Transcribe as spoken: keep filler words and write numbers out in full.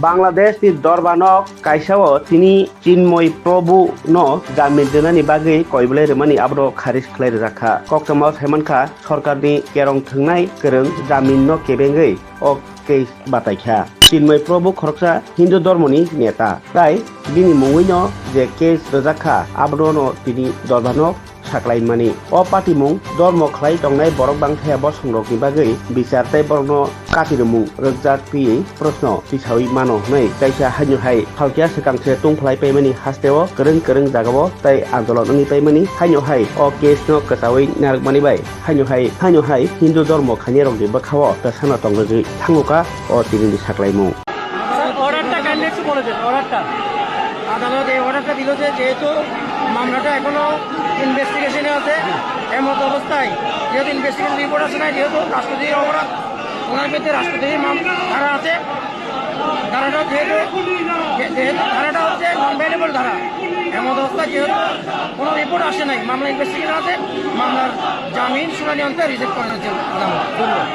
Bangladesh ni dorbanok kaisao tini Chinmoy Prabhu no jamin rwnani bagwi koiblai rwmani abono kharis khlai rwjak kha. Koktwmao saimankha sorkarni kerong thwngnai kwrwng jamin no kebengwi o case batai kha. Chinmoy Prabhu khoroksa Hindu dormoni neta, tai bini mungwi no je case rwjak kha abono no tini dorbanok saklaimani. O patimung dormo khlai tongnai borok bangthaya bosongrokni bagwi bichar tei borokno katirwmung rwkjak twiwi proshno tisawi mano hwnwi kaisa haino hai phalkya swkang se tungphlai paimani hasteo kwrwng kwrwng jagao tei andolon wngwi paimani haino hai o case no kwchawi narwkmani bai haino hai haino hai Hindu dormo khainai rokni bwkhao kwchano tongwi thango ka o tinini saklaimung. Sir, অর্ডারটা কাইন্ডলি একটু বলে দেন, অর্ডারটা। আদালত এই অর্ডারটা দিল যে যেহেতু মামলাটা এখনো ইনভেস্টিগেশনে আছে, এমন অবস্থায় যেহেতু ইনভেস্টিগেশন রিপোর্ট আসে নাই, যেহেতু রাষ্ট্রদ্রোহীর অপরাধ, ওনার বিরুদ্ধে রাষ্ট্রদ্রোহী মাম-, ধারা আছে, ধারাটা যেহেতু, যে-, যেহেতু ধারাটা হচ্ছে নন বেইলেবল ধারা, এমন অবস্থায় যেহেতু কোনো রিপোর্ট আসে নাই, মামলা ইনভেস্টিগেশন আছে, মামলার জামিন শুনানি অন্তে রিজেক্ট করা হয়েছে আদালত। ধন্যবাদ।